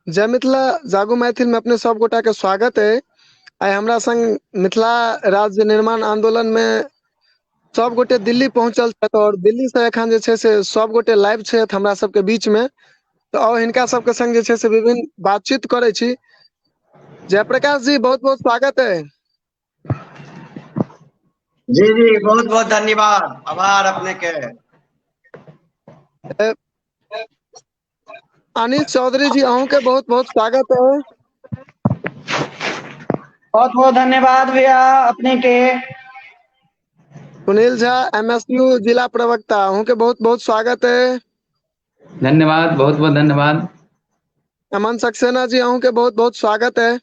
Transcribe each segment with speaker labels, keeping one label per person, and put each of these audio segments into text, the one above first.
Speaker 1: जय मिथिला जागू मैथिल में अपने सब गोटा के स्वागत है। आइ हमरा संग मिथिला राज्य निर्माण आंदोलन में सब गोटे दिल्ली पहुंचल छथि और दिल्ली से एखन जे छै से सब गोटे लाइव छथि हमरा सबके बीच में। तऽ आउ हिनका सबके संग जे छै से विभिन्न बातचीत करै छी। जयप्रकाश जी बहुत बहुत स्वागत है।
Speaker 2: जी जी बहुत बहुत धन्यवाद, आभार अपने के।
Speaker 1: अनिल चौधरी जी अहूँ के बहुत बहुत स्वागत है।
Speaker 3: बहुत बहुत धन्यवाद भैया अपने के।
Speaker 1: सुनील झा एमएसयू जिला प्रवक्ता अहूँ के बहुत बहुत स्वागत है।
Speaker 4: धन्यवाद, बहुत बहुत धन्यवाद।
Speaker 1: अमन सक्सेना जी अहूँ के बहुत बहुत स्वागत है।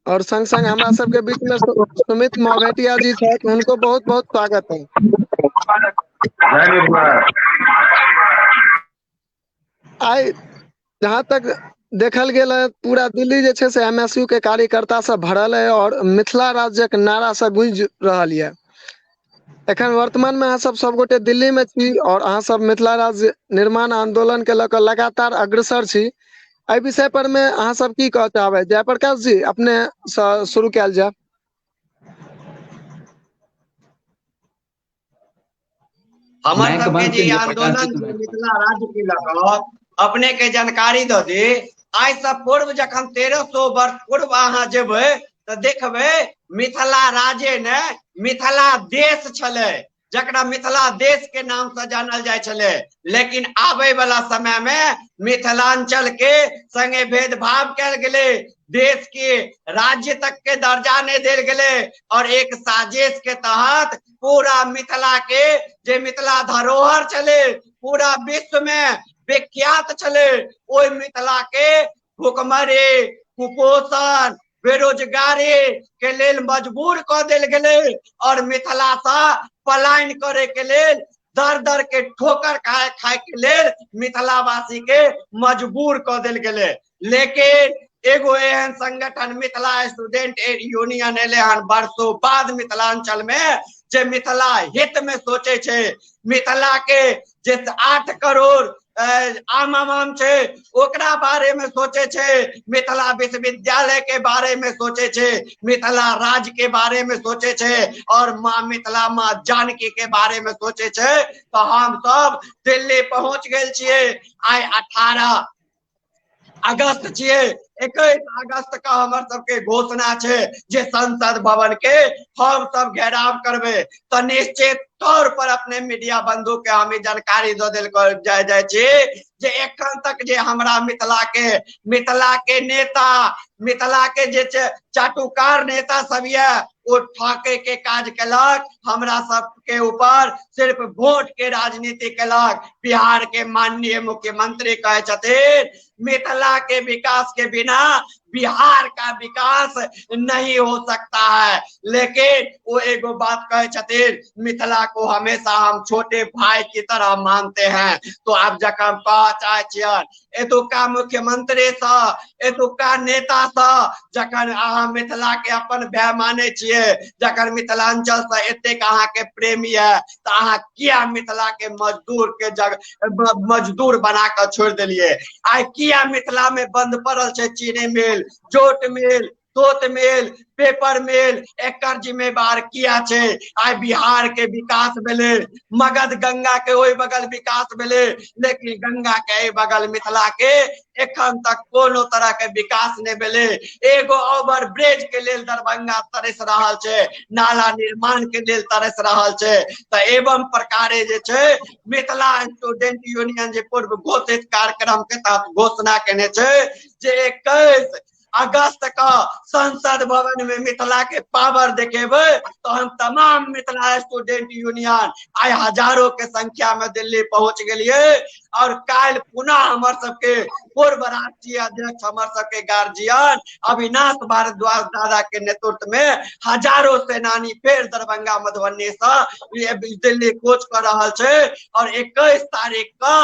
Speaker 1: और संग संग हमरा सबके बीच में सुमित मोघटिया जी छथि, हुनको बहुत बहुत स्वागत है। आइ जहाँ तक देखल गेल है पूरा दिल्ली जे छै से एमएसयू के कार्यकर्ता सब भरल है और मिथिला राज्यक नारा से गूंज रहल यऽ। एखन वर्तमान में अहाँ सब सब गोटे दिल्ली में छी और अहाँ सब मिथिला राज्य निर्माण आंदोलन के लऽ कऽ लगातार अग्रसर छी। एहि विषय पर में अहाँ सब की कहऽ चाहबै? जयप्रकाश जी अपने से शुरू कयल जाय।
Speaker 2: हमर
Speaker 4: माइक
Speaker 2: सबके
Speaker 4: बंद
Speaker 2: जे
Speaker 4: करियौ प्रकाश
Speaker 2: आंदोलन
Speaker 4: जी के माइक।
Speaker 2: मिथिला राज्य के लऽ कऽ अपने के जानकारी दऽ दी, आइ से पूर्व जखन 1300 वर्ष पूर्व अहाँ जेबै तऽ देखबै मिथिला राज्य ने मिथिला देश छलै, जकरा मिथिला देश के नाम से जानल जाइ छलै। लेकिन आबै वाला समय में मिथिलांचल के संगे भेदभाव कयल गेलै, देश के राज्य तक के दर्जा नहीं देल गेलै और एक साजिश के तहत पूरा मिथिला के जे मिथिला धरोहर छलै, पूरा विश्व में विख्यात छलै, ओहि मिथिला के भुखमरी, कुपोषण, बेरोजगारी के लेल मजबूर कऽ देल गेलै और मिथिला से पलायन करे के लेल, दर दर के ठोकर खाय खाय के लेल मिथिलावासी के मजबूर कऽ देल गेलै। लेकिन एगो एहन संगठन मिथिला स्टूडेंट यूनियन एलै हन वर्षों बाद मिथिलांचल में, जे मिथिला हित में सोचे छै, मिथिला के जे 8 करोड़ आम आम छै ओकरा बारे में सोचे छै, मिथिला विश्वविद्यालय के बारे में सोचे छै, मिथिला राज्य के बारे में सोचे छै और माँ मिथिला माँ जानकी के बारे में सोचे छै। तो हम सब दिल्ली पहुंच गेल छियै। आइ 18 अगस्त छियै, 21 अगस्त का हमर सबके घोषणा छै जे संसद भवन के हम सब घेराव करबै। तऽ निश्चित तौर पर अपने मीडिया बंधु के हम ई जानकारी दऽ देल जाय जाइ छी जे एखन तक जे हमरा मिथिला के नेता, मिथिला के जे चाटुकार नेता सब ये ओ ठके के काज केलक, हमरा सबके ऊपर सिर्फ वोट के राजनीति केलक। बिहार के माननीय मुख्यमंत्री कहै छथिन मिथिला के विकास के बिना बिहार का विकास नहीं हो सकता है, लेकिन वो एगो बात कहे छथिन मिथिला को हमेशा हम छोटे भाई की तरह मानते हैं। तो आप जखन कह चाहे छियन एतुका मुख्यमंत्री सँ, एतुका नेता सँ, जखन अहाँ मिथिला के अपन भाय मानै छियै, जखन मिथिलांचल सँ एतेक अहाँ के प्रेम यऽ, तऽ अहाँ किया मिथिला के मजदूर के जग मजदूर बना कऽ छोड़ि देलियै? आइ किया मिथिला में बंद पड़ल छै चीनी मिल, जोट मिल, तोत मिल, पेपर मिल? एकर जिम्मेवार किया छै? आइ बिहार के विकास भेलै, मगध गंगा के ओहि बगल विकास भेलै, लेकिन गंगा के एहि बगल मिथिला के एखन तक कोनो तरह के विकास नहि भेलै। एगो ओवर ब्रिज के लेल दरभंगा तरस रहल छै, नाला निर्माण के लेल तरस रहल छै। तऽ एवं प्रकारे जे छै मिथिला स्टूडेंट यूनियन जे पूर्व घोषित कार्यक्रम के तहत घोषणा केने छै जे 21 अगस्त का संसद भवन में मिथिला के पावर देखेबै, तो हम तमाम मिथिला स्टूडेंट यूनियन आइ हजारों के संख्या में दिल्ली पहुंच गेलिए और काल्हि पुनः हमर सबके पूर्व राष्ट्रीय अध्यक्ष हमर सबके गार्जियन अविनाश भारद्वाज दादा के नेतृत्व में हजारों सेनानी फेर दरभंगा मधुबनी से दिल्ली कोच कर रहल छै और 21 तारीख का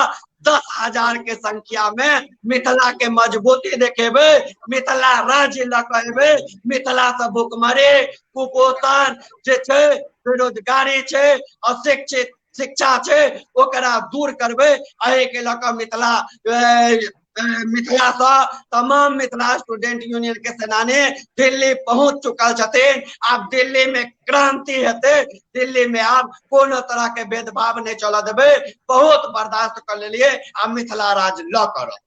Speaker 2: 10,000 के संख्या में मिथिला के मजबूती देखेबै, मिथिला राज्य लऽ कऽ एबै, मिथिला से भुखमरी, कुपोषण जे छै, बेरोजगारी छै, अशिक्षित शिक्षा छै ओकरा दूर करबै। एहि के लऽ कऽ मिथिला मिथिलासँ तमाम मिथिला स्टूडेंट यूनियन के सेनानी दिल्ली पहुंच चुकल छथिन। आब दिल्ली में क्रांति हेतै, दिल्ली में आब कोनो तरह के भेदभाव नहि चलऽ देबै। बहुत बर्दाश्त कर लेलियै, आब मिथिला राज लऽ कऽ रहब।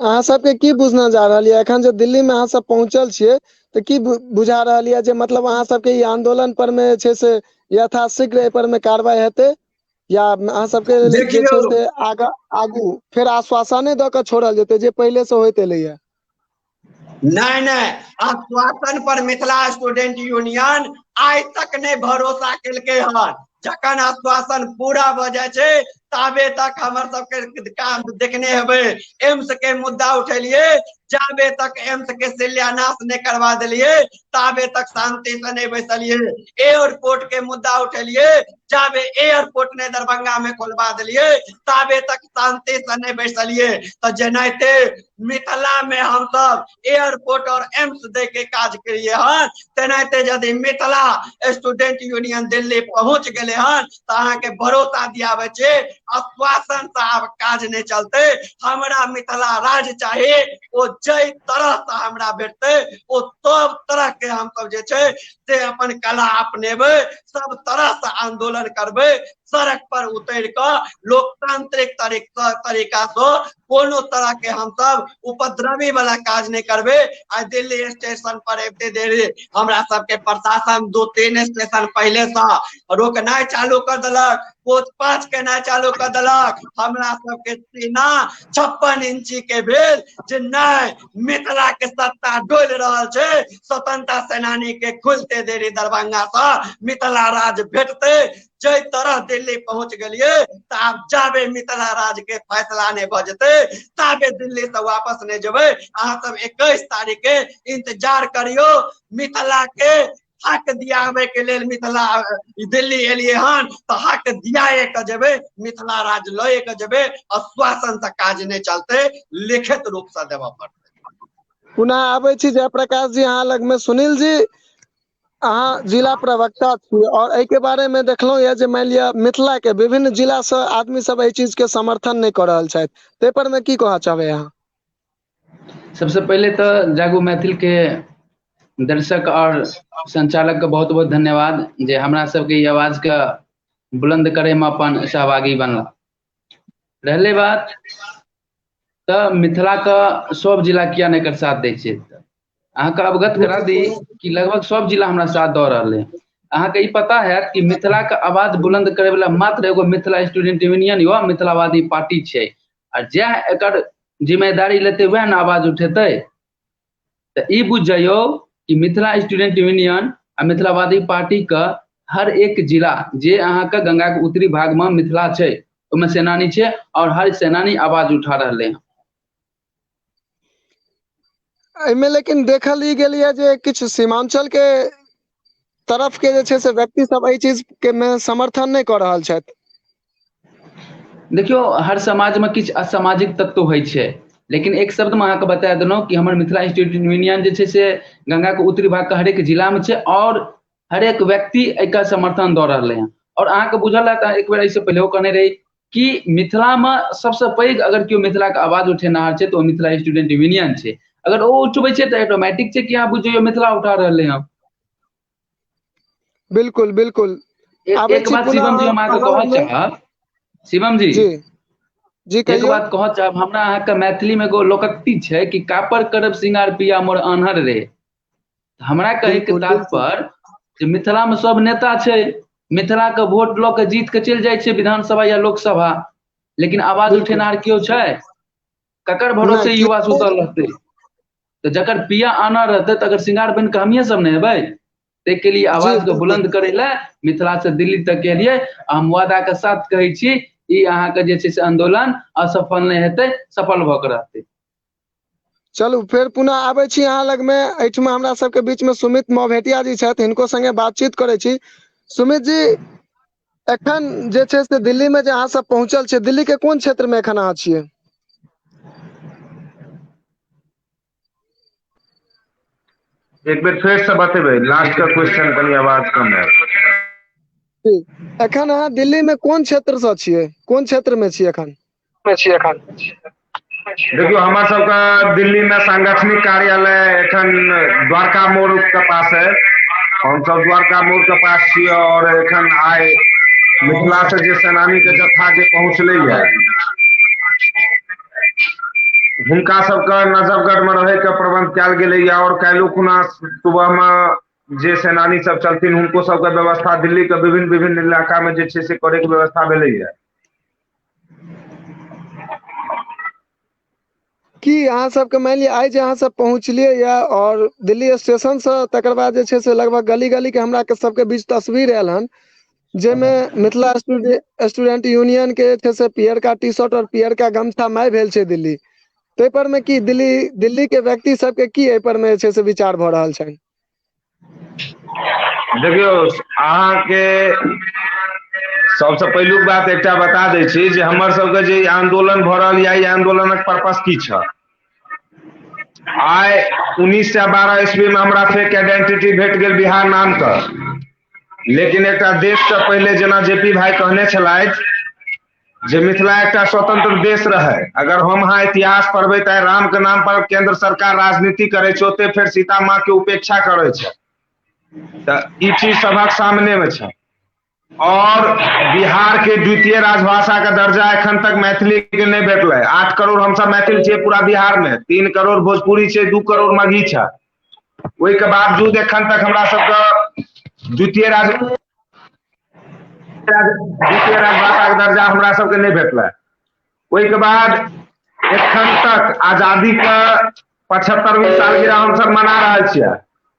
Speaker 1: अहाँ सबके की बुझना जा रहल यऽ एखन जे दिल्ली में अहाँ सब पहुंचल छियै तऽ की बुझा रहल यऽ जे मतलब अहाँ सबके ई आंदोलन पर मे जे छै से यथाशीघ्र एहि पर मे कार्रवाई हेतै या अहाँ सबके जे छै
Speaker 2: देखियौ
Speaker 1: से आगा आगू फेर आश्वासने दऽ कऽ छोड़ल जेतै जे पहिले से होइत एलैया?
Speaker 2: नहि नहि, आश्वासन पर मिथिला स्टूडेंट यूनियन आइ तक नहि भरोसा केलकै हन। जखन आश्वासन पूरा भऽ जाइ छै ताबे तक हमर सबके काम देखने हेबै। एम्स के मुद्दा उठेलियै, जाबे तक एम्स के शिलान्यास नहि करवा देलियै ताबे तक शांति से नहि बैसलियै। एयरपोर्ट के मुद्दा उठेलियै, जाबे एयरपोर्ट नहि दरभंगा में खोलवा देलियै ताबे तक शांति से नहि बैसलियै। तऽ जेनाहिते मिथिला में हमसब एयरपोर्ट और एम्स दे के काज केलियै हन, तेनाहिते यदि मिथिला स्टूडेंट यूनियन दिल्ली पहुंच गेलै हन तऽ अहाँके भरोसा दियाबै छै, आश्वासन से आब काज नहि चलतै। हमरा मिथिला राज्य चाही, ओ जाहि तरह से हमरा भेटतै ओ सब तरह के हमसब जे छै से अपन कला अपनेबै, सब तरह से आंदोलन करबै, सड़क पर उतरि कऽ लोकतांत्रिक तरीका से कोनो तरह के हमसब उपद्रवी वाला काज नहि करबै। आ दिल्ली स्टेशन पर अबिते देरी हमरा सबके प्रशासन 2-3 स्टेशन पहिले से रोकनाइ चालू कर देलक, पोच पाछ केनाइ चालू कर देलक। हमरा सबके सीना 56 इंची के भेल जे नहि, मिथिला के सत्ता डोलि रहल छै, स्वतंत्रता सेनानी के खुलते देरी दरभंगा से मिथिला राज भेटतै। जै तरह दिल्ली पहुंच गेलियै तऽ आब जाबे मिथिला राज के फैसला नहि भऽ जेतै ताबे दिल्ली से वापस नहि जेबै। अहाँ सब 21 तारीख के इंतजार करियौ, मिथिला के हक दियाबे के लेल मिथिला दिल्ली एलियै हन तऽ हक दियाए के जेबै, मिथिला राज लए के जेबै। आश्वासन से काज नहि चलतै, लिखित रूप से देबऽ पड़तै।
Speaker 1: पुनः आबै छी जयप्रकाश जी अहाँ लग में। सुनील जी, अहाँ जिला प्रवक्ता छी और एहि के बारे में देखलहुँ यऽ जे मानि लिअ मिथिला के विभिन्न जिला से आदमी सब एहि चीज के समर्थन नहि कऽ रहल छथि, ताहि पर में की कहऽ चाहबै अहाँ?
Speaker 4: सबसे पहिले तऽ जागू मैथिल के दर्शक और संचालक के बहुत बहुत धन्यवाद जे हमरा सबके ई आवाज के बुलंद करे में अपन सहभागी बनला। रहले बात तऽ मिथिला के सब जिला किया नहि एकर साथ दै छै, अहाँके अवगत करा दी कि लगभग सब जिला हमरा साथ दऽ रहल है। अहाँके ई पता हैत कि मिथिला के आवाज बुलंद करे वाला मात्र एगो मिथिला स्टूडेंट यूनियन या मिथिलावादी पार्टी छै, आ जएह एकर जिम्मेदारी लेतै वएह ने आवाज उठेतै। तऽ ई बुझि जइयौ कि मिथिला स्टूडेंट यूनियन आ मिथिलावादी पार्टी के हर एक जिला जे अहाँके गंगा के उत्तरी भाग में मिथिला छै ओहिमे सेनानी छै और हर सेनानी आवाज उठा रहलै हँ।
Speaker 1: एहिमे लेकिन देखल ई गेल यऽ जे किछु सीमांचल के तरफ के जे छै से व्यक्ति सब एहि चीज के में समर्थन नहि कऽ रहल छथि।
Speaker 4: देखियौ, हर समाज में किछु असामाजिक तत्व होइ छै, लेकिन एक शब्द में अहाँके बता देलहुँ कि हमर मिथिला स्टूडेंट यूनियन जे छै से गंगा के उत्तरी भाग के हरेक जिला में छै और हरेक व्यक्ति एकर समर्थन दऽ रहलै हँ। और अहाँके बुझल हैत, एक बेर एहिसँ पहिलेहो कहने रही कि मिथिला में सबसँ पैघ अगर केओ मिथिला के आवाज उठेनहार छै तऽ ओ मिथिला स्टूडेंट यूनियन छै। अगर ओ उठबै छै तऽ ऑटोमेटिक छै कि अहाँ बुझि जइयौ मिथिला उठा रहलै हँ।
Speaker 1: बिल्कुल बिल्कुल। आबै
Speaker 4: एक
Speaker 1: छी
Speaker 4: बात
Speaker 1: पुनः
Speaker 4: शिवम जी हम अहाँके
Speaker 1: अहाँ
Speaker 4: कहऽ
Speaker 1: लगमे।
Speaker 4: चाहब, शिवम जी
Speaker 1: जी जी
Speaker 4: एक
Speaker 1: कहियौ।
Speaker 4: बात कहऽ चाहब, हमरा अहाँके मैथिली में एगो लोकोक्ति छै कि कापर करब सिंगार पिया मोर आन्हर रे। हमरा कहै के
Speaker 1: बिल्कुल बिल्कुल।
Speaker 4: तात्पर्य जे मिथिला में सब नेता छै, मिथिला के वोट लऽ के जीत के चलि जाइ छै विधानसभा या लोकसभा, लेकिन आवाज
Speaker 1: बिल्कुल
Speaker 4: उठेनहार केओ छै? ककर भरोसे
Speaker 1: नहि
Speaker 4: युवा
Speaker 1: केओ
Speaker 4: सुतल रहतै? तऽ जकर पिया आना रहतै तकर श्रृंगार बनि कऽ हमिये सब ने हेबै। ताहिके लिए
Speaker 1: जी
Speaker 4: आवाज के
Speaker 1: बिल्कुल।
Speaker 4: बुलंद करै लए मिथिला से दिल्ली तक एलियै। आ हम वादा के साथ कहै छी ई अहाँके जे छै से आंदोलन असफल नहि हेतै, सफल भऽ के रहतै।
Speaker 1: चलू फेर पुनः आबै छी अहाँ लगमे। एहिठमा हमरा सबके बीच में सुमित मौभेटिया जी छथि, हिनको संगे बातचीत करै छी। सुमित जी, एखन जे छै से दिल्ली में जे अहाँ सब पहुंचल छियै, दिल्ली के कोन क्षेत्र में एखन अहाँ छियै?
Speaker 5: एक बेर फेर से बतेबै, लास्ट का क्वेश्चन कनी आवाज कम आयल।
Speaker 1: जी। एखन अहाँ दिल्ली में कोन क्षेत्र से छियै, कोन क्षेत्र में छियै एखन?
Speaker 5: देखियौ, हमर सबके दिल्ली में सांगठनिक कार्यालय एखन द्वारका मोड़ के पास है। हमसब द्वारका मोड़ के पास छियै और एखन आइ मिथिला से जे सेनानी के जत्था जे पहुँचलै है, हुनका सबके नजफगढ़ में रहे के प्रबंध कयल गेलै और काल्हि खुना सुबह में जे सेनानी सब चलथिन हुनको सबके व्यवस्था दिल्ली के विभिन्न विभिन्न इलाका में जे छै से करे के व्यवस्था भेलै है।
Speaker 1: की अहाँ सबके मानि लिअ आइ जे अहाँ सब पहुँचलियै या और दिल्ली स्टेशन से तकर बाद जे छै से लगभग गली गली के हमरा के सबके बीच तस्वीर आयल हन, जाहिमे मिथिला स्टूडेंट यूनियन के जे छै से पियरका टी शर्ट और पियरका गमछा माय भेल छै दिल्ली, ताहि पर मे की दिल्ली दिल्ली के व्यक्ति सबके की एहि पर मे जे छै से विचार भऽ रहल छनि?
Speaker 5: देखियौ, अहाँके सबसँ पहिलुक बात एकटा बता दै छी जे हमर सबके जे आंदोलन भऽ रहल यऽ, ई आंदोलनक पर्पस की छल। आइ 1912 ईस्वी में हमरा फेक आइडेंटिटी भेट गेल बिहार नाम के, लेकिन एकटा देश के पहिले जेना जेपी भाई कहने छलथि जे मिथिला एकटा स्वतंत्र देश रहे। अगर हम अहाँ इतिहास पढ़बै तऽ राम के नाम पर केंद्र सरकार राजनीति करै छै, ओते फेर सीता माँ के उपेक्षा करै छै, तऽ ई चीज सभक सामने में छै। और बिहार के द्वितीय राजभाषा के दर्जा एखन तक मैथिली के नहि भेटलै। 8 करोड़ हमसब मैथिल छियै पूरा बिहार में, 3 करोड़ भोजपुरी छै, 2 करोड़ मगही छै। ओहि के बावजूद एखन तक हमरा सबके द्वितीय राजभाषा के दर्जा हमरा सबके नहि भेटलै। ओहि के बाद एखन तक आजादी के 75वीं सालगिरह हमसब मना रहल छियै,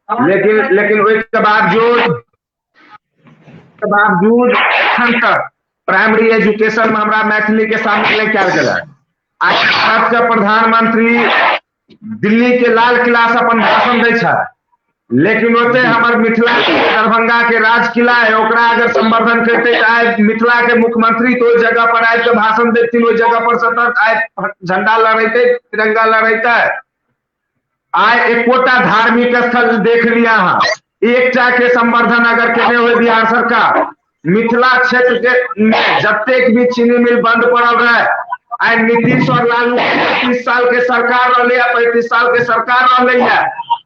Speaker 5: लेकिन लेकिन ओहि के बावजूद एखन तक प्राइमरी एजुकेशन में हमरा मैथिली के शामिल नहि कयल गेलै। आइ भारत के प्रधानमंत्री दिल्ली के लाल किला से अपन भाषण दै छै, लेकिन ओते हमर मिथिला के दरभंगा के राज किला है, ओकरा अगर संवर्धन करते तऽ आइ मिथिला के मुख्यमंत्री तो ओहि जगह पर आबि के भाषण देथिन, ओहि जगह पर सतत आइ झंडा लहरेतै, तिरंगा लहरेतै। आइ एकोटा धार्मिक स्थल देख लिया अहाँ, एकटा के संवर्धन अगर केने होय बिहार सरकार, मिथिला क्षेत्र के जतेक भी चीनी मिल बंद पड़ल रहे, आइ नीतीश और लालू 30 साल के सरकार रहले है, 35 साल के सरकार रहले है,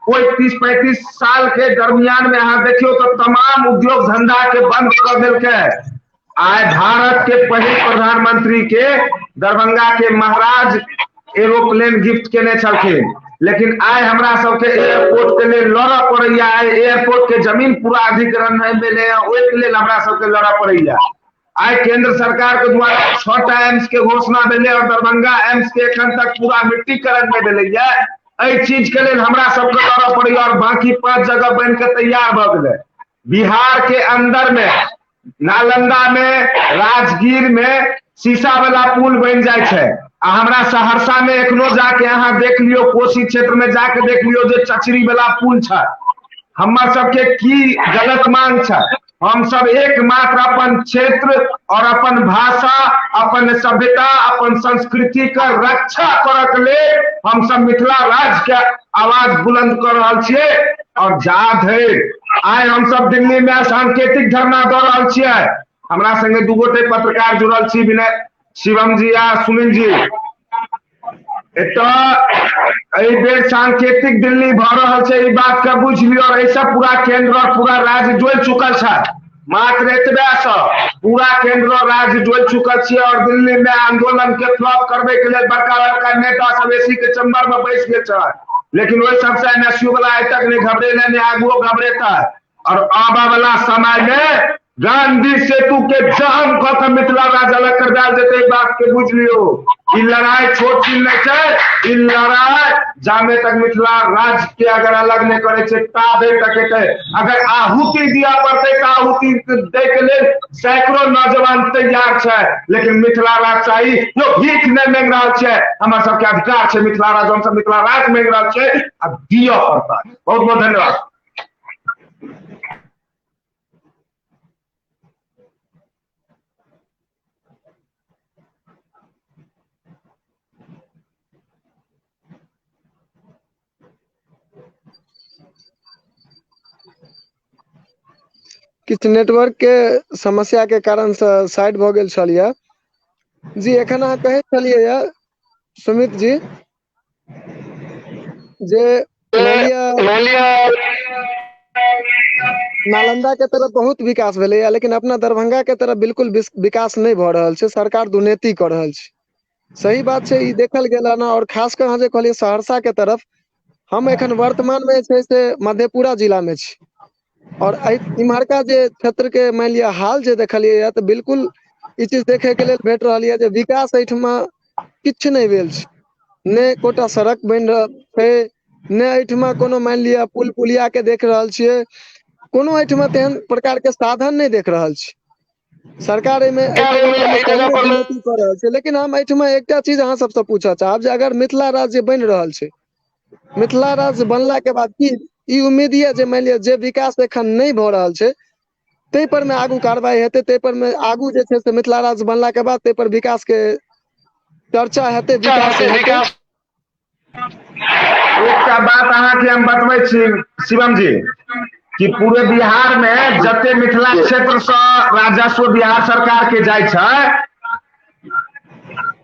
Speaker 5: ओहि 30-35 साल के दरमियान में अहाँ देखियौ तऽ तमाम उद्योग धंधा के बंद कर देलकै। आइ भारत के पहिल प्रधानमंत्री के दरभंगा के महाराज एरोप्लेन गिफ्ट केने छलखिन, लेकिन आइ हमरा सबके एयरपोर्ट के लेल लड़ऽ पड़ैया, आइ एयरपोर्ट के जमीन पूरा अधिग्रहण नहि भेलै, ओहिके लेल हमरा सबके लड़ऽ पड़ैया। आइ केंद्र सरकार के द्वारा 6टा एम्स के घोषणा भेलै और दरभंगा एम्स के एखन तक पूरा मिट्टीकरण नहि भेलैया, एहि चीज के लेल हमरा सबके लड़ऽ पड़ैया और बाकी 5 जगह बनि के तैयार भऽ गेलै। बिहार के अंदर में नालंदा में, राजगीर में शीशा वाला पुल बनि जाइ छै, आ हमरा सहरसा में एखनो जाके अहाँ देख लियौ, कोसी क्षेत्र में जाके देख लियौ जे चचरी वाला पुल छै। हमर सबके की गलत मांग छै? हम सब एकमात्र अपन क्षेत्र और अपन भाषा, अपन सभ्यता, अपन संस्कृति के रक्षा करऽ के लेल हम सब मिथिला राज्य के आवाज बुलंद कर रहल छियै। और जा धरि आइ हम सब दिल्ली में सांकेतिक धरना दऽ रहल छियै, हमरा संगे 2 गोटे पत्रकार जुड़ल छी, विनय शिवम जी आ सुनील जी। एतऽ एहि बेर सांकेतिक दिल्ली भऽ रहल छै, ई बात के बुझि लियौ। और एहिसँ पूरा केंद्र और पूरा राज्य जोड़ि चुकल छै, मात्र एतबे सँ पूरा केंद्र और राज्य जोड़ि चुकल छियै। और दिल्ली में आंदोलन के फ्लॉप करबै के लेल बड़का बड़का नेता सब एसी के चैम्बर में बैस गेल छै, लेकिन ओहि सबसे एमएसयू वाला आइ तक नहि घबरेलै, नहि आगुओ घबरेतै। और आबऽ वाला समय में गांधी सेतु के जाम कऽ के मिथिला राज्य अलग करवायल जेतै, ई बात के बुझि लियौ। ई लड़ाई छोट छीन नहि छै, ई लड़ाई जामे तक मिथिला राज्य के अगर अलग नहि करै छै ताबे तक हेतै। अगर आहुति दिअ पड़तै तऽ आहुति दै के लेल सैकड़ों नौजवान तैयार छै, लेकिन मिथिला राज्य चाही। जो भीख नहि मांगि रहल छै, हमर सबके अधिकार छै मिथिला राज्य, हमसब मिथिला राज्य मांगि रहल छियै, आ दिअ पड़तै। बहुत बहुत धन्यवाद।
Speaker 1: किछु नेटवर्क के समस्या के कारण से साइड भऽ गेल छल यऽ। जी एखन अहाँ कहै छलियै यऽ सुमित जी जे मानि लिअ नालंदा के तरफ बहुत विकास भेलैया, लेकिन अपना दरभंगा के तरफ बिल्कुल विकास नहि भऽ रहल छै, सरकार दुर्नीति कऽ रहल छै। सही बात छै, ई देखल गेल हन। और खास कऽ अहाँ जे कहलियै सहरसा के तरफ, हम एखन वर्तमान मे जे छै से मधेपुरा जिला मे छी और एहि इम्हरका जे क्षेत्र के मानि लिअ हाल जे देखलियै या तऽ बिल्कुल ई चीज देखे के लेल भेट रहल यऽ जे विकास एहिठमा किछु नहि भेल छै। ने एकोटा सड़क बनि रहल छै, ने एहिठमा कोनो मानि लिअ पुल पुलिया के देख रहल छियै, कोनो एहिठमा तेहन प्रकार के साधन नहि देख रहल छी। सरकार एहिमे एहि जगह पर मे कऽ रहल छै। लेकिन हम एहिठमा एकटा चीज अहाँ सबसँ पूछऽ चाहब जे अगर मिथिला राज्य बनि रहल छै, मिथिला राज्य बनला के बाद की ई उम्मीद यऽ जे मानि लिअ जे विकास एखन नहि भऽ रहल छै ताहि पर मे आगू कार्रवाई हेतै, ताहि पर मे आगू जे छै से मिथिला राज्य बनला के बाद ताहि पर विकास के चर्चा हेतै, विकास हेतै?
Speaker 5: एकटा बात अहाँके हम बतबै छी शिवम जी, कि पूरे बिहार मे जते मिथिला क्षेत्र सँ राजस्व बिहार सरकार के जाइ छै,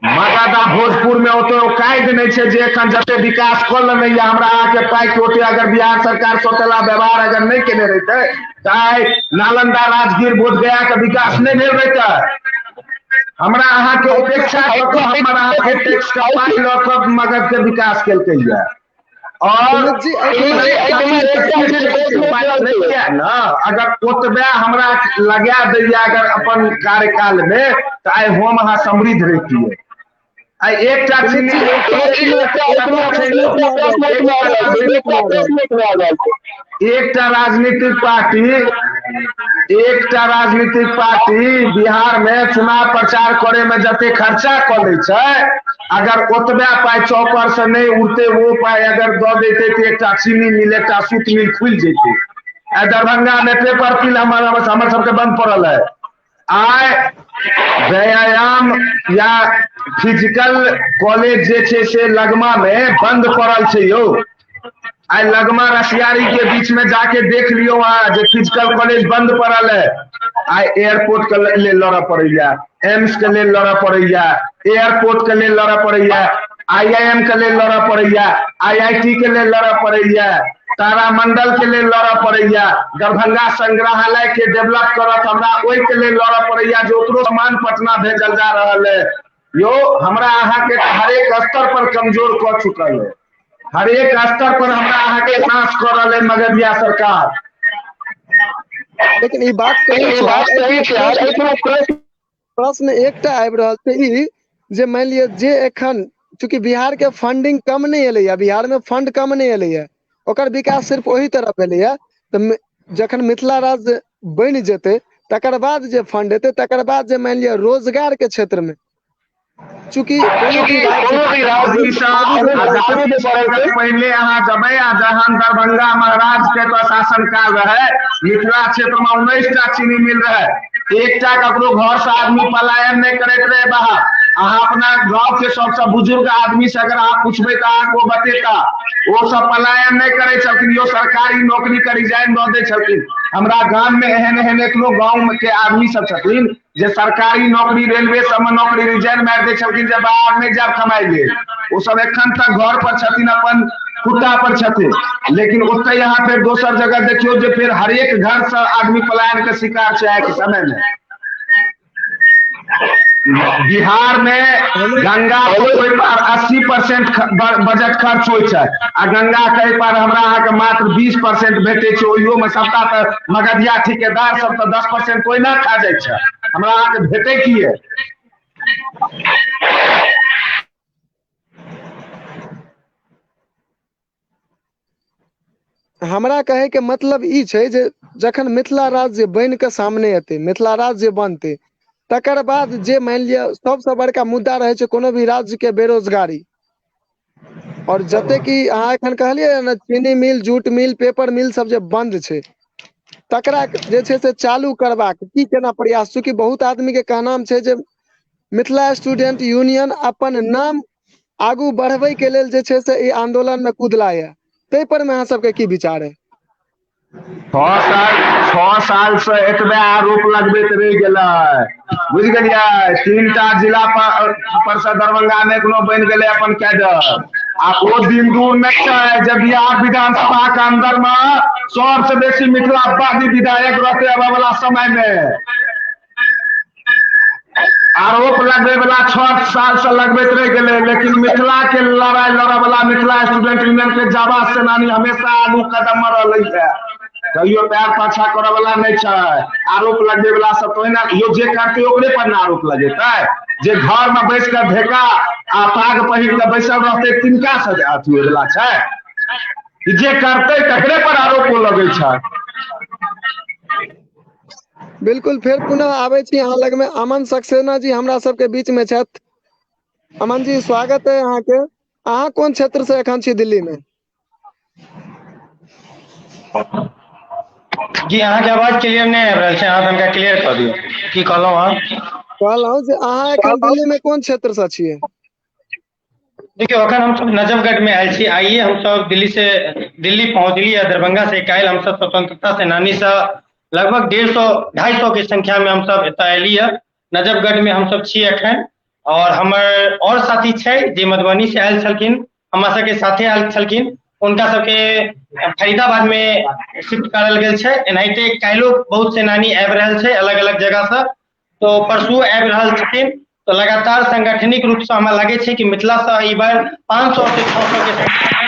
Speaker 5: मगध आ भोजपुर में ओते औकाइत नहि छै जे एखन जते विकास कऽ लेने यऽ हमरा अहाँके पाइ के ओते अगर बिहार सरकार सौतेला व्यवहार अगर नहि केने रहितै तऽ आइ नालंदा, राजगीर, बोधगया के विकास नहि भेल रहितै। हमरा अहाँके उपेक्षा कऽ कऽ हमर अहाँके टैक्स के पाइ लऽ कऽ मगध के विकास केलकै यऽ। और
Speaker 1: सुमित जी, एहिठमा एकटा चीज
Speaker 5: ने अगर ओतबे हमरा लगा दैया अगर अपन कार्यकाल मे, तऽ आइ हम अहाँ समृद्ध रहितियै। आइ एकटा
Speaker 1: सुमित
Speaker 5: चीनी
Speaker 1: जी,
Speaker 5: एकटा राजनीतिक पार्टी, एकटा राजनीतिक पार्टी बिहार मे चुनाव प्रचार करे मे जते खर्चा कऽ लै छै, अगर ओतबे पाइ चौपर से नहि उड़ते, वो पाइ अगर दऽ देते तऽ एकटा चीनी मिल, एकटा सूत मिल खुलि जेतै। आइ दरभंगा मे पेपर मिल हमर हमर सबके बंद पड़ल है। आइ व्यायाम या फिजिकल कॉलेज जे छै से लगमा मे बंद पड़ल छै यौ। आइ लगमा रसियारी के बीच में जाके देख लियौ अहाँ जे फिजिकल कॉलेज बंद पड़ल है। आइ एयरपोर्ट के लेल लड़ऽ पड़ैया, एम्स के लेल लड़ऽ पड़ैया, एयरपोर्ट के लेल लड़ऽ पड़ैया, आईआईएम के लेल लड़ऽ पड़ैया, आईआईटी के लेल लड़ऽ पड़ैया, तारामंडल के लेल लड़ऽ पड़ैया, दरभंगा संग्रहालय के डेवलप करत हमरा ओहि के लेल लड़ऽ पड़ैया जे ओकरो सामान पटना भेजल जा रहल है। यौ हमरा अहाँके तऽ हरेक स्तर पर कमजोर कऽ चुकल है, हरेक स्तर पर हमरा अहाँके नाश कऽ रहल है मगधिया सरकार।
Speaker 1: लेकिन ई बात सही छै। प्रश्न एकटा आबि रहल छै ई जे मानि लिअ जे एखन चूँकि बिहार के फंडिंग कम नहि एलैया, बिहार मे फंड कम नहि एलैया, ओकर विकास सिर्फ ओहि तरफ भेलैया, तऽ जखन मिथिला राज्य बनि जेतै तकर बाद जे फंड एतै, तकर बाद जे मानि लिअ रोजगार के क्षेत्र मे चूँकि कोनो भी राज्य
Speaker 5: पहिले अहाँ जबै आ जहन दरभंगा महाराज के तऽ शासन काल रहै, मिथिला क्षेत्र मे 19टा चीनी मिल रहै, एकटा ककरो घर से आदमी पलायन नहि करैत रहे बाहर। अहाँ अपना गाँव के सबसँ बुजुर्ग आदमी से अगर अहाँ पूछबै तऽ अहाँके ओ बतेता, ओ सब पलायन नहि करै छलखिन, यो सरकारी नौकरी के रिजाइन दऽ दै छलखिन। हमरा गाम मे एहन एहन एखनो गाँव के आदमी सब छथिन जे सरकारी नौकरी, रेलवे सबमे नौकरी रिजाइन मारि दै छलखिन जे बाहर नहि जायब कमाइ लेल, ओ सब एखन तक घर पर छथिन, अपन खुट्टा पर छथिन। लेकिन ओतहि अहाँ फेर दोसर जगह देखियौ जे फेर हरेक घर से आदमी पलायन के शिकार छै आइ के समय मे। बिहार मे गंगा के ओहि पार 80% बजट खर्च होइ छै आ गंगा के एहि पार हमरा अहाँके मात्र 20% भेटै छै, ओहियो मे सबटा तऽ मगधिया ठिकेदार सब तऽ 10% ओहिना खा जाइ छै, हमरा अहाँके भेटै की है?
Speaker 1: हमरा कहै के मतलब ई छै जे जखन मिथिला राज्य बनि कऽ सामने एतै, मिथिला राज्य बनतै, तकर बाद जे मानि लिअ सबसँ बड़का मुद्दा रहै छै कोनो भी राज्य के बेरोजगारी। और जते कि अहाँ एखन कहलियै ने चीनी मिल, जूट मिल, पेपर मिल सब जे बंद छै, तकरा जे छै से चालू करबाक की केना प्रयास? चूँकि बहुत आदमी के कहनाम छै जे मिथिला स्टूडेंट यूनियन अपन नाम आगू बढ़बै के लेल जे छै से ई आंदोलन में कूदला ये, ताहि पर में अहाँ सबके की विचार है?
Speaker 5: 6 साल से एतबे आरोप लगबैत रहि गेलै, बुझि गेलियै? 3टा जिला परिषद दरभंगा मे एखनो बनि गेलै अपन कैडर। आ ओ दिन दूर नहि छै जे बिहार विधानसभा के अंदर मे सबसे बेसी मिथिलावादी विधायक रहते आबे वाला समय मे। आरोप लगबे वाला 6 साल से लगबैत रहि गेलै, लेकिन मिथिला के लड़ाई लड़े वाला मिथिला स्टूडेंट यूनियन के जाबाज सेनानी हमेशा आगू कदम में रहलै है, कहियो पैर पाछा करे वाला नहीं छै। आरोप लगबे वाला सब तो ना, यो जे करते ओकरे पर ना आरोप लगेतै, जे घर में बैस कर ढेका आ पाग पहिर के बैसल रहते तिनका से अथी होय वाला छै, जे करते तकरे पर आरोप लगै छै।
Speaker 1: बिल्कुल, फेर पुनः आबै छी अहाँ लग में। अमन सक्सेना जी हमरा सबके बीच में छथि। अमन जी स्वागत है अहाँके। अहाँ कोन क्षेत्र से एखन छी दिल्ली में?
Speaker 6: जी अहाँके आवाज क्लियर नहि आबि रहल छै, अहाँ तनका क्लियर कऽ दियौ। की कहलहुँ अहाँ?
Speaker 1: कहलहुँ जे अहाँ एखन दिल्ली में कोन क्षेत्र से छियै?
Speaker 6: देखियौ अखन हमसब नजफगढ़ में आयल छी। आइए हमसब दिल्ली पहुँचलियै दरभंगा से। काल्हि हमसब स्वतंत्रता सेनानी से लगभग 150-250 के संख्या में हमसब एतऽ एलियै। नजफगढ़ में हमसब छी एखन। और हमर और साथी छै जे मधुबनी से आयल छलखिन, हमरा सबके साथे आयल छलखिन, हुनका सबके फरीदाबाद में शिफ्ट करल गेल छै। एनाहिते काल्हिो बहुत सेनानी आबि रहल छै अलग अलग जगह से, तो परसुओ आबि रहल छथिन। तो लगातार सांगठनिक रूप से हमरा लगे छै कि मिथिला से ई बार 500 से 600 के संख्या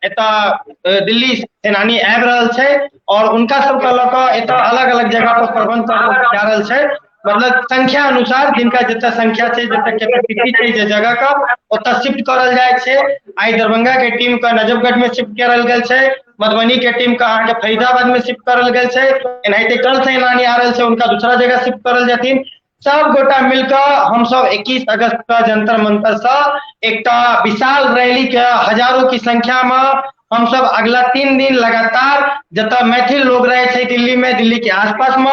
Speaker 6: एतऽ दिल्ली सेनानी आबि रहल छै और हुनका सबके लऽ कऽ एतऽ अलग अलग जगह पर प्रबंध जा रहल छै। मतलब संख्या अनुसार जिनका जतऽ संख्या छै, जतऽ कैपेसिटी छै जे जगह के, ओतऽ शिफ्ट करल जाइ छै। आइ दरभंगा के टीम के नजफगढ़ में शिफ्ट करल गेल छै, मधुबनी के टीम के अहाँके फरीदाबाद में शिफ्ट करल गेल छै। एनाहिते कल सेनानी आ रहल छै, उनका दूसरा जगह शिफ्ट करल जाथिन। सब गोटा मिलकऽ हमसब 21 अगस्त के जंतर मंतर से एकटा विशाल रैली के हजारों की संख्या में हमसब अगला 3 दिन लगातार जतऽ मैथिल लोग रहे छै दिल्ली में, दिल्ली के आसपास में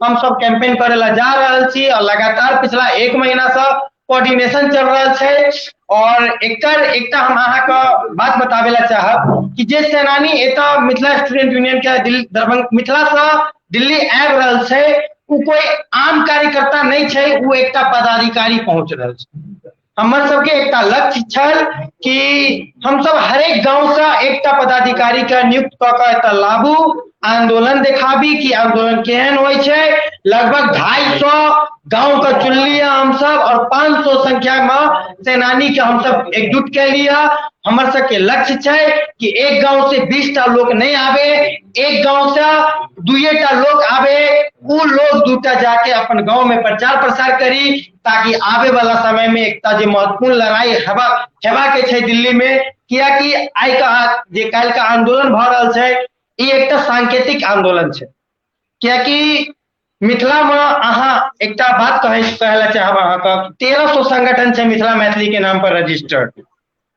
Speaker 6: हमसब कैंपेन करे ला जा रहल छी। और लगातार पिछला 1 महीना से कोऑर्डिनेशन चल रहल छै। और एकर एकटा हम अहाँके बात बताबे ला चाहब कि जे सेनानी एतऽ मिथिला स्टूडेंट यूनियन के दरभंगा मिथिला से दिल्ली आबि रहल छै, ओ कोई आम कार्यकर्ता नहीं छै, ओ एकटा पदाधिकारी पहुंच रहल छै। हमर सबके एकटा लक्ष्य छल कि हमसब हरेक गांव से एकटा पदाधिकारी के नियुक्त कऽ के एतऽ लाबू, आंदोलन देखाबी कि आंदोलन केहन होइ छै। लगभग 250 गांव के चुनलियै हमसब और 500 संख्या में सेनानी के हमसब एकजुट केलियै। हमर सबके लक्ष्य छै कि एक गांव से 20टा लोग नहीं आवे, एक गांव से 2टा लोग आवे, उ लोग 2टा जाके अपन गांव में प्रचार प्रसार करी, ताकि आवे वाला समय में एकटा जे महत्वपूर्ण लड़ाई हेबा के छै दिल्ली में। कियाकि आइ का जे काल्हि का आंदोलन भऽ रहल छै, ई एकटा सांकेतिक आंदोलन छै। कियाकि मिथिला में अहाँ एकटा बात कहै लए चाहब अहाँके, 1300 संगठन छै मिथिला मैथिली के नाम पर रजिस्टर्ड,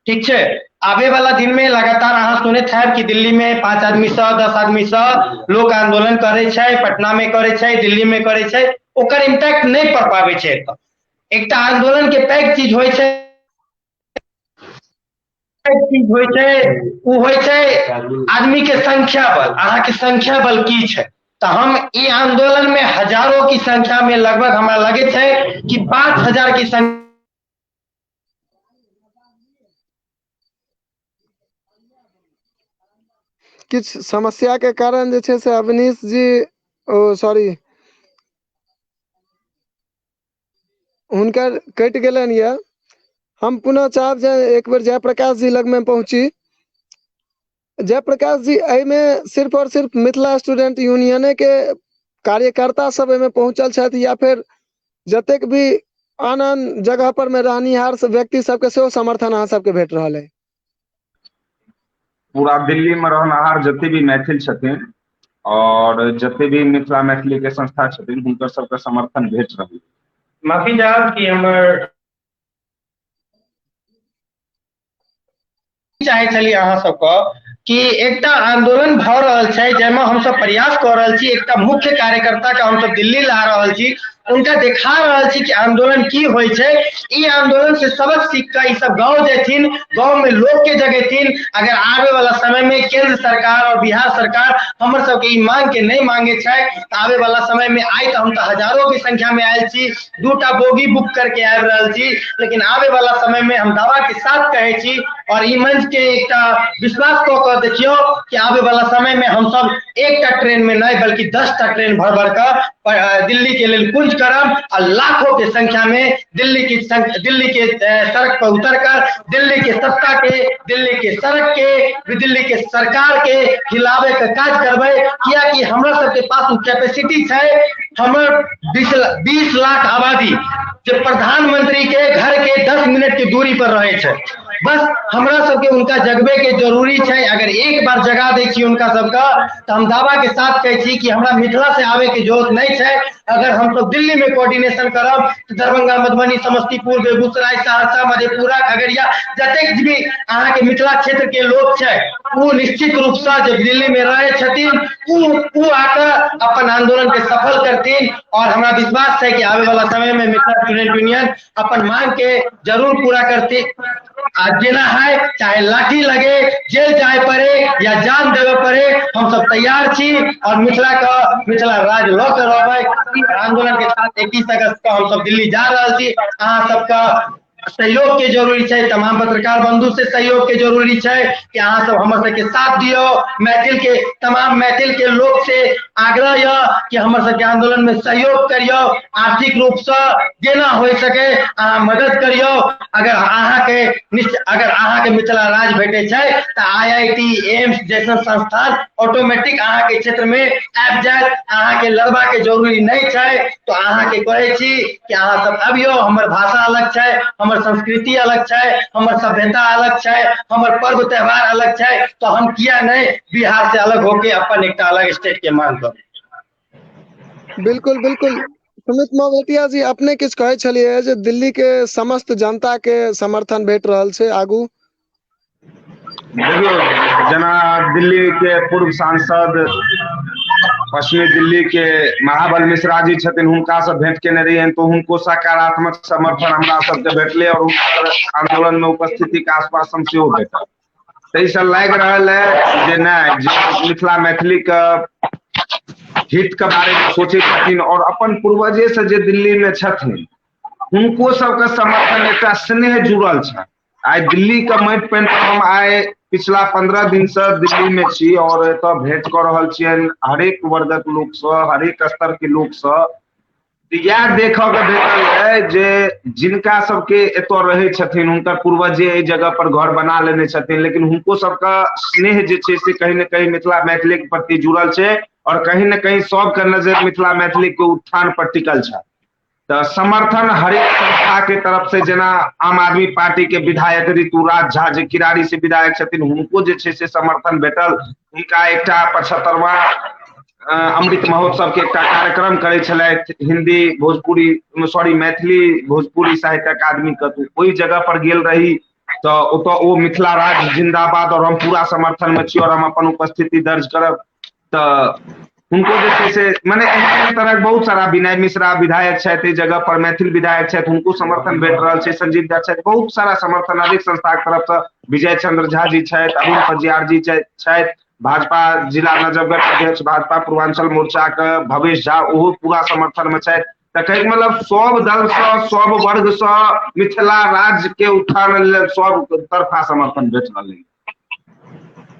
Speaker 6: ठीक छै। आबे वाला दिन में लगातार अहाँ सुनैत हैब कि दिल्ली में 5 आदमी से 10 आदमी से लोक आंदोलन करै छै, पटना में करै छै, दिल्ली में करै छै, ओकर इम्पैक्ट नहि पड़ पाबै छै। एतऽ एकटा आंदोलन के पैघ चीज होइ छै, चीज होइ छै, ओ होइ छै आदमी के संख्या बल। अहाँके संख्या बल की छै? तऽ हम ई आंदोलन में हजारों की संख्या में लगभग हमरा लगे छै कि 5000 की संख्या
Speaker 1: किछु समस्या के कारण जे छै से अवनीश जी ओ सॉरी हुनकर कटि गेलनि यऽ। हम पुनः चाहब जे एक बेर जयप्रकाश जी लगमे पहुँची। जयप्रकाश जी, एहिमे सिर्फ और सिर्फ मिथिला स्टूडेंट यूनियने के कार्यकर्ता सब एहिमे पहुँचल छथि या फिर जतेक भी आन आन जगह पर मे रहनिहार सब व्यक्ति सबके सेहो समर्थन अहाँ सबके भेट रहल है?
Speaker 5: पूरा दिल्ली में रहनिहार जते भी मैथिल छथिन और जते भी मिथिला मैथिली के संस्था छथिन, हुनकर सबके समर्थन भेट रहल।
Speaker 6: माफी चाहब कि हमर चाहे छलियै अहाँ सबके कि एकटा आंदोलन भऽ रहल छै जाहिमे हमसब प्रयास कऽ रहल छी, एकटा मुख्य कार्यकर्ता के हमसब दिल्ली ला रहल छी। उनका देखा रहल छी कि आंदोलन की होइ छै। ई आंदोलन से सबक सीख कऽ ई सब गाँव जेथिन, गाँव में लोग के जगेथिन। अगर आबे वाला समय में केंद्र सरकार और बिहार सरकार हमर सबके ई मांग के नहीं मांगे छै तऽ आबे वाला समय में आइ तऽ हम तऽ हजारों के संख्या में आयल छी, 2टा बोगी बुक करके आबि रहल छी, लेकिन आबे वाला समय में हम दावा के साथ कहै छी और ई मंच के एकटा विश्वास कऽ कऽ देखियौ कि आबे वाला समय में हम सब एकटा ट्रेन में नहीं बल्कि 10टा ट्रेन भर भर कऽ दिल्ली के लेल कुंज करब आ लाखों के संख्या में दिल्ली के सड़क पर उतर कर दिल्ली के सत्ता के, दिल्ली के सड़क के, दिल्ली के सरकार के हिलावे के काज करबै। कियाकि हमरा सबके पास ओ कैपेसिटी छै। हमर 20 लाख आबादी जे प्रधानमंत्री के घर के 10 मिनट के दूरी पर रहे छै, बस हमरा सबके उनका जगबे के जरूरी छै। अगर एक बार जगा दै छी उनका सबके तऽ हम दावा के साथ कहै छी कि हमरा मिथिला से आबे के जरूरत नहीं छै। अगर हम सब दिल्ली में कोऑर्डिनेशन करब तऽ दरभंगा, मधुबनी, समस्तीपुर, बेगूसराय, सहरसा, मधेपुरा, खगड़िया जतेक भी अहाँके मिथिला क्षेत्र के लोक छै ओ निश्चित रूप से जब दिल्ली में रहे छथिन उ आकर अपन आंदोलन के सफल करथिन। और हमरा विश्वास है कि आबे वाला समय में मिथिला स्टूडेंट यूनियन अपन मांग के जरूर पूरा करती। आ जेना है चाहे लाठी लगे, जेल जाए पड़े या जान देवे पड़े, हम सब तैयार छी और मिथिला का मिथिला राज लऽ के रहबै। आंदोलन के साथ 21 अगस्त का हम सब दिल्ली जा रहल छी। अहाँ सबका सहयोग के जरूरी छै, तमाम पत्रकार बंधु से सहयोग के जरूरी छै कि अहाँ सब हमर सबके साथ दियौ। मैथिल के तमाम मैथिल के लोक से आग्रह यऽ कि हमर सबके आंदोलन में सहयोग करियौ, आर्थिक रूप से जेना हो सके अहाँ मदद करियौ। अगर अहाँके मिथिला राज भेटै छै तऽ IIT, AIIMS जैसन संस्थान ऑटोमेटिक अहाँके क्षेत्र में आबि जायत। अहाँके लड़बाके जरूरी नहि छै। तऽ अहाँके कहै छी कि अहाँ सब अबियौ। हमर भाषा अलग छै, हमर संस्कृति अलग छै, हमर सभ्यता अलग छै, हमर पर्व त्यौहार अलग छै, तो हम किया नहीं बिहार से अलग होके अपन एकटा अलग स्टेट के मांग करब।
Speaker 1: बिल्कुल बिल्कुल। सुमित मौबतिया जी, अपने किछु कहै छलियै जे दिल्ली के समस्त जनता के समर्थन भेट रहल छै आगू।
Speaker 5: देखियौ, जेना दिल्ली के पूर्व सांसद पश्चिमी दिल्ली के महाबल मिश्रा जी छथिन, हुनका से भेंट केने रहियनि तो हुनको सकारात्मक समर्थन हमरा सबके भेटलै और हुनकर आंदोलन में उपस्थिति के आश्वासन सेहो भेटल। ताहिसँ लागि रहल है जे नहि, जे मिथिला मैथिली के हित के बारे में सोचै छथिन और अपन पूर्वजे से जे दिल्ली में छथिन हुनको सबके समर्थन एकटा स्नेह जुड़ल छै। आइ दिल्ली के माटि पानि पर हम आइ पिछला 15 दिन से दिल्ली में छी और एतऽ भेंट कऽ रहल छियनि हरेक वर्गक लोक सँ, हरेक स्तर के लोक सँ। इएह देखऽ के भेटल है जे जिनका सबके एतऽ रहै छथिन हुनकर पूर्वजे एहि जगह पर घर बना लेने छथिन, लेकिन हुनको सबके स्नेह जे छै से कहीं ने कहीं मिथिला मैथिली के प्रति जुड़ल छै और कहीं ने कहीं सबके नजर मिथिला मैथिली के उत्थान पर टिकल छै। तऽ समर्थन हरेक संस्था के तरफ से, जेना आम आदमी पार्टी के विधायक ऋतुराज झा जे किरारी से विधायक छथिन हुनको जे छै से समर्थन भेटल। हुनका एकटा 75वां अमृत महोत्सव के एकटा कार्यक्रम करै छलथि हिंदी भोजपुरी सॉरी मैथिली भोजपुरी साहित्य अकादमी के, तऽ ओहि जगह पर गेल रही तऽ ओतऽ ओ मिथिला राज्य जिंदाबाद और हम पूरा समर्थन में छी और हम अपन उपस्थिति दर्ज करब। तऽ हुनको जे छै से मने एहन तरहक बहुत सारा विनय मिश्रा विधायक छथि एहि जगह पर, मैथिल विधायक छथि, हुनको समर्थन भेट रहल छै, संजीव झा छथि, बहुत सारा समर्थन हरेक संस्था के तरफ से, विजय चंद्र झा जी छथि, अरुण पजियार जी छथि, भाजपा जिला नजफगढ़ अध्यक्ष भाजपा पूर्वांचल मोर्चा के भवेश झा ओहो पूरा समर्थन में छथि। तऽ कहैके मतलब सब दल सँ सब वर्ग सँ मिथिला राज्य के उत्थान लेल सब तरफा समर्थन भेट रहल है।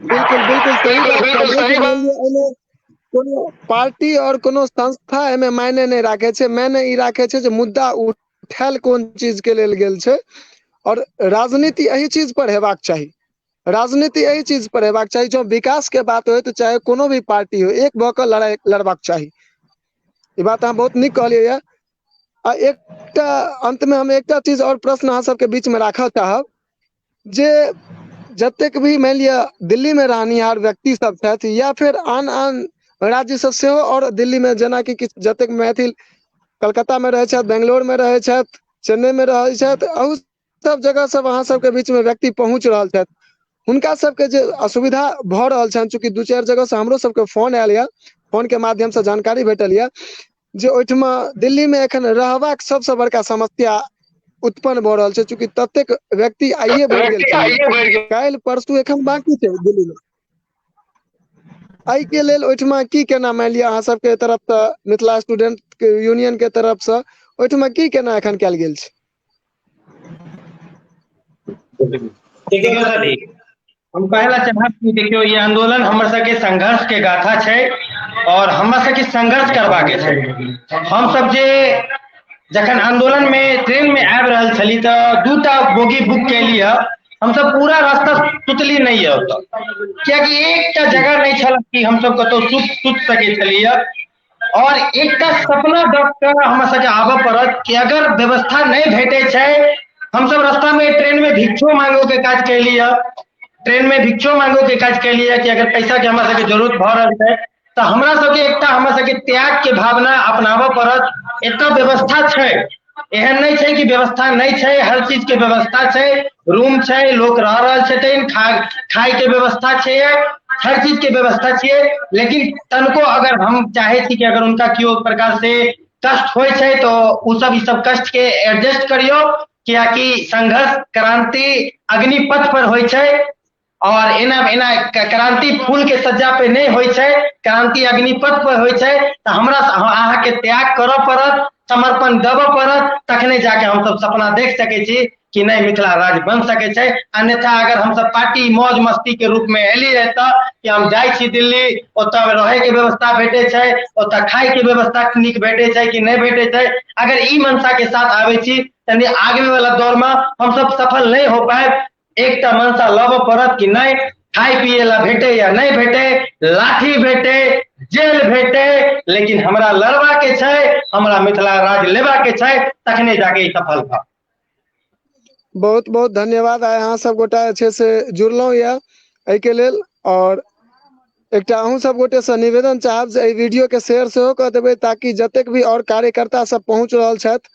Speaker 1: बिल्कुल बिल्कुल सही बात कहलियै। कोनो पार्टी और कोनो संस्था एहिमे मायने नहि राखै छै, मायने ई राखै छै जे मुद्दा उठायल कोन चीज के लेल गेल छै और राजनीति एहि चीज पर हेबाक चाही। राजनीति एहि चीज पर हेबाक चाही, जँ विकास के बात होइ तऽ चाहे कोनो भी पार्टी हो एक भऽ कऽ लड़ाइ लड़बाक चाही। ई बात अहाँ बहुत नीक कहलियै ये। आ एकटा अंत में हम एकटा चीज और प्रश्न अहाँ सबके बीच में राखऽ चाहब जे जतेक भी मानि लिअ दिल्ली में रहनिहार व्यक्ति सब छथि या फिर आन आन राज्य सब सेहो और दिल्ली में जेनाकि किछु जतेक मैथिल कलकत्ता में रहै छथि, बेंगलोर में रहै छथि, चेन्नई में रहै छथि, अहू सब जगह सब अहाँ सबके बीच में व्यक्ति पहुँच रहल छथि, हुनका सबके जे असुविधा भऽ रहल छनि, चूँकि 2-4 जगह से हमरो सबके फोन आयल यऽ, फोन के माध्यम से जानकारी भेटल यऽ जे ओहिठमा दिल्ली मे एखन रहबाक सबसँ बड़का समस्या उत्पन्न भऽ रहल छै, चूँकि ततेक व्यक्ति आइए बढ़ि गेल छै, काल्हि परसू एखन बाकी छै दिल्ली मे। एहिके लेल ओहिठमा की केना, मानि लिअ अहाँ सबके तरफ सँ मिथिला स्टूडेंट के यूनियन के तरफ सँ ओहिठमा की केना एखन कयल गेल छै?
Speaker 6: देखियौ दादी, हम कहै ला चाहब कि देखियौ ई आंदोलन हमर सबके संघर्ष के गाथा छै और हमर सबके संघर्ष करबाक छै। हम सब जे जखन आंदोलन में ट्रेन में आबि रहल छली तऽ दूटा बोगी बुक केली है, हमसब पूरा रास्ता सुतली नहीं है ओतऽ, कियाकि एकटा जगह नहीं छल कि हमसब कतौ सुत सकै छलियै। और एकटा सपना दऽ कऽ हमरा सबके आबऽ पड़त कि अगर व्यवस्था नहीं भेटै छै, हमसब रास्ता में ट्रेन में भिक्षो मांगो के काज केलियै, ट्रेन में भिक्षो मांगो के काज केलियै कि अगर पैसा के हमरा सबके जरूरत भऽ रहल छै तऽ हमरा सबके एकटा हमरा सबके त्याग के भावना अपनाबऽ पड़त। एतऽ व्यवस्था छै, एहन नहि छै कि व्यवस्था नहि छै, हर चीज के व्यवस्था छै, रूम छै, लोक रह रहल छथिन, खाय के व्यवस्था छै, हर चीज के व्यवस्था छियै, लेकिन तनको अगर हम चाहे छी कि अगर उनका केओ प्रकार से कष्ट होइ छै तऽ ओ सब ई सब कष्ट के एडजस्ट करियौ, कियाकि संघर्ष क्रांति अग्निपथ पर होइ छै और एना एना क्रांति फूल के सज्जा पे नहीं होइ छै, क्रांति अग्निपथ पर होइ छै। तऽ हमरा अहाँके त्याग करऽ पड़त, समर्पण देबऽ पड़त, तखने जाके हमसब सपना देख सकै छी कि नहि मिथिला राज्य बन सकै छै। अन्यथा अगर हमसब पार्टी मौज मस्ती के रूप में एली रहे तऽ कि हम जाइ छी दिल्ली, ओतऽ रहै के व्यवस्था भेटै छै, ओतऽ खाय के व्यवस्था नीक भेटै छै कि नहि भेटै छै, अगर ई मनसा के साथ आबै छी तनि आगे वाला दौर में हमसब सफल नहीं हो पाएब। एकटा मनसा लबऽ पड़त कि नहि खाय पिए ला भेटे या नहीं भेटे, लाठी भेटे, जेल भेटे, लेकिन हमरा लड़बा के छै, हमरा मिथिला राज्य लेबा के छै, तखने जाके ई सफल भऽ।
Speaker 1: बहुत बहुत धन्यवाद। आइ अहाँ सब गोटा जे छै से जुड़लहुँ यऽ एहिके लेल, और एकटा अहूँ सब गोटे से निवेदन चाहब जे एहि वीडियो के शेयर सेहो कऽ देबै, ताकि जतेक भी और कार्यकर्ता सब पहुँच रहल छथि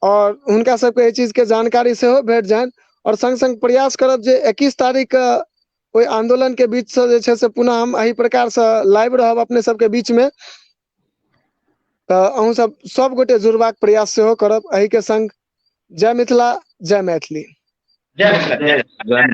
Speaker 1: और हुनका सबके एहि चीज के जानकारी सेहो भेट जानि। और संग संग प्रयास करब जे 21 तारीख के ओहि आंदोलन के बीच से जे छै से पुनः हम एहि प्रकार से लाइव रहब अपने सबके बीच में, तऽ अहूँ सब सब गोटे जुड़बाक प्रयास सेहो करब। एहि के संग जय मिथिला, जय मैथिली।
Speaker 6: जय मिथिला, जय।
Speaker 5: जय।